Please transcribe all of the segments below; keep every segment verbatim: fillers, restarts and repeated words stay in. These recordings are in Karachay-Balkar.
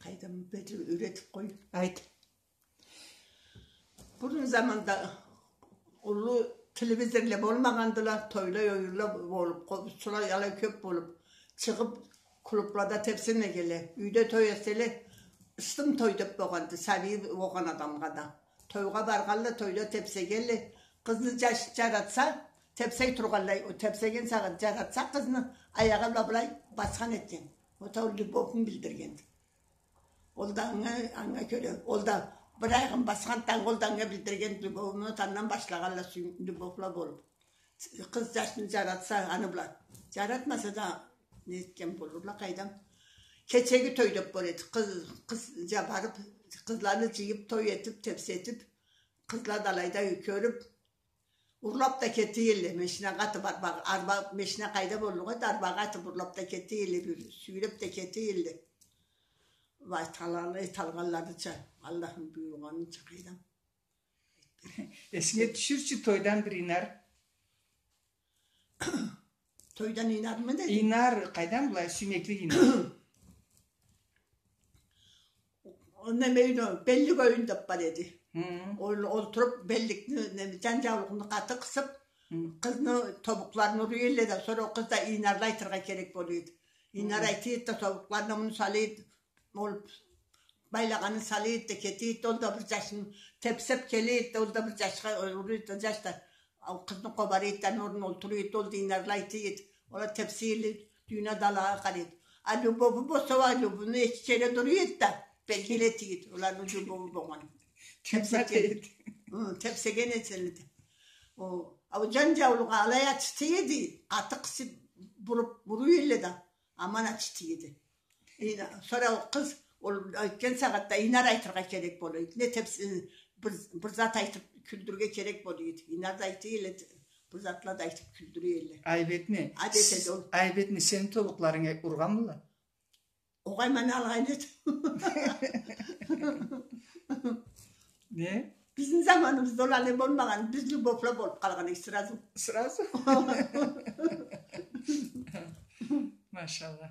Къайдам, бир юретип къой. Айт. Бурун заманда уллу телевизорле болмагъандыла, тойла, оюнла болуп, къобузчула алай кёп болуп, чыгъып, клублада тепсемегенле, юйде той этселе, ыстым той деп болгъанды, сабийи болгъан адамгъа да. Тойгъа баргъанла, тойда тепсегенле, къызны жаш-, жаратса, тепсей тургъанлай, о тепсеген сагъат жаратса къызны, аягъы бла былай басхан этген. Ол да любовну билдиргенди. Ол да анга, анга кёре, ол да бир аягъын басхан танг, ол да анга билдирген любовну, андан башлагъанла сюй-, любовла болуп. Къыз жашны жаратса, аны бла. Жаратмаса да, не этген болурла, къайдам. Кечеги той деп болур эди. Къыз, къыз жа-, барып, къызланы жыйып, той этип, тепсетип, къызла да алайда кёрюп, урлап да кете элле, машинагъа атып, арба, арба, машина къайда боллукъ эди, арбагъа атып, урлап да кете элле, бир сюйреп да кете элле. Вай, таланы, талгъанларыча, Аллахны буюргъаныча, къайдам. Эсинге тюшюрчю тойдан бир инар. Тойдан инармы деди? Инар, къайдан былай, сюймеклик инар. Неме, юйде беллик оюн деп бар эди. Хы. Ол, олтуруп, белликни, неме, жанжаулукъну къаты къысып, хы, къызны тобукъларын уруй элле да, сора ол къыз да инарла айтыргъа керек болуй эди. Инар, хы, айта эди да, тобукъларына муну сала эди. Ол байлагъанын сала эди да кете эди, ол да бир жашны тепсеп келе эди да, ол да бир жашха, э, уруй эди да, жаш да, ол къызны къобара эди да, аны орнуна олтура эди, ол да инарла айта эди. Ола тепсе элле, дюйюн да алагъа къара эди. А любову болса, уа, любовну эки кере дура эди да, белгили эте эди оланы любову болгъанын. Тепсеген эди. Хы, тепсеген эди. О, а ол жанжаулугъа алай ачыта эди, къаты къысып буруп, буруй элле да, аман ачыта эди. Ина-, сора ол къыз, ол айтхан сагъатда инар айтыргъа керек болуй эди. Не тепс-, э, бир, бир зат айтып кюлдюрге керек болуй эди. Инар да айта элле, бир затла да айтып кюлдюре элле. Айып этме. Адет эди ол. Айып этме, сени тобукъларынг ургъанмыла? Огъай, мени алгъан эди. Не? Бизни заманыбызда ол алай болмагъан, биз любовла болуп къалгъан эдик сразу. Сразу? Машалла.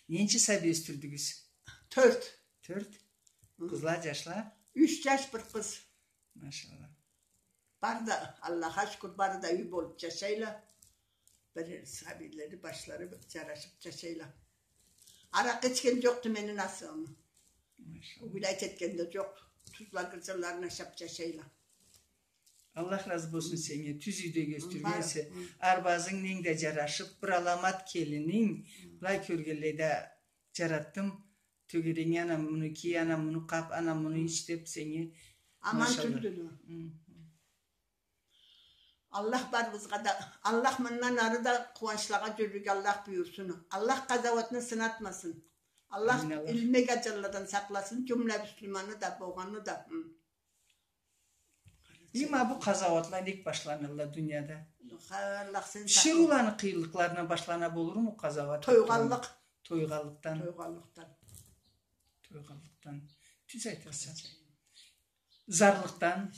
Ненча сабий ёсдюрдюгюз? Тёрт. Тёрт? Хы. Къызла, жашла? Юч жаш, бир къыз. Машалла. Бары да, Аллахха шукур, бары да юй болуп жашайла. Бир сабийлери, башлары бир жарашып жашайла. Аракъы ичген жокъду мени насыбым. Машалла. Угуляйт этген да жокъ. Тузла гыржынларын ашап жашайла. Аллах разы болсун сеннге, тюз юйде ёсдюргенсе, арбазынг ненг да жарашып, бир аламат келининг, былай кёргенлей да жаратдым, тёгерегинге анам муну кий, анам муну къап, анам муну ич деп сеннге. Аман тюлдюле. Аллах барыбызгъа да, Аллах мындан ары да къууанчлагъа жюрюрге Аллах буюрсун. Аллах къазауатны сынатмасын. Аллах илмек ажалладан сакъласын, жумла муслиманны да, болгъанны да. Има бу къазауатла нек башланалла дунияда? Тиширыуланы къыйынлыкъларына башлана болурму къазауат? Тойгъанлыкъ. Тойгъанлыкъдан. Тойгъанлыкъдан. Тойгъанлыкъдан. Тюз айтаса. Зарлыкъдан.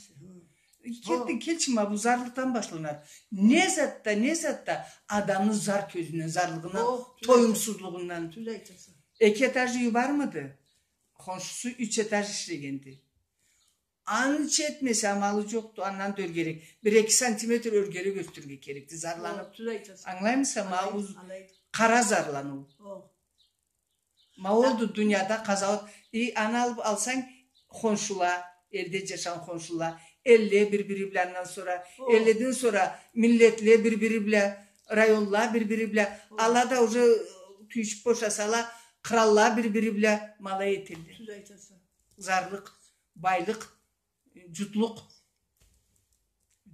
Келчи, ма бу зарлыкъдан башланады. Не затда, не затда адамны зар кёзюнден, зарлыгъына, тоюмсузлугъундан. Тюз айтаса. Эки этаж юйю бармыды? Хоншусу юч этаж ишлегенди. Аны четмесе, амалы жокъду, андан да ёргерек. Бир-эки сантиметр ёргерек ёсдюрюрге керекди, зарланып. О, тюз айтаса. Ангылаймыса, ма бу къара зарланыу. О. Ма олду дунияда къазауат. И, аны алып алсанг, хоншула, элде жашагъан хоншула, элле бир-бири бла, андан сора, элледен сора миллетле бир-бири бла, районла бир-бири бла, ала да уже тюйюшюп бошасала, къралла бир-бири бла, ма алай этелле. Тюз айтаса. Зарлыкъ, байлыкъ, жутлукъ.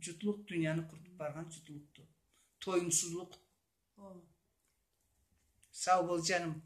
Жутлукъ дунияны къурутуп баргъан жутлукъду. Тоюмсузлукъ. О. Сау бол, жаным.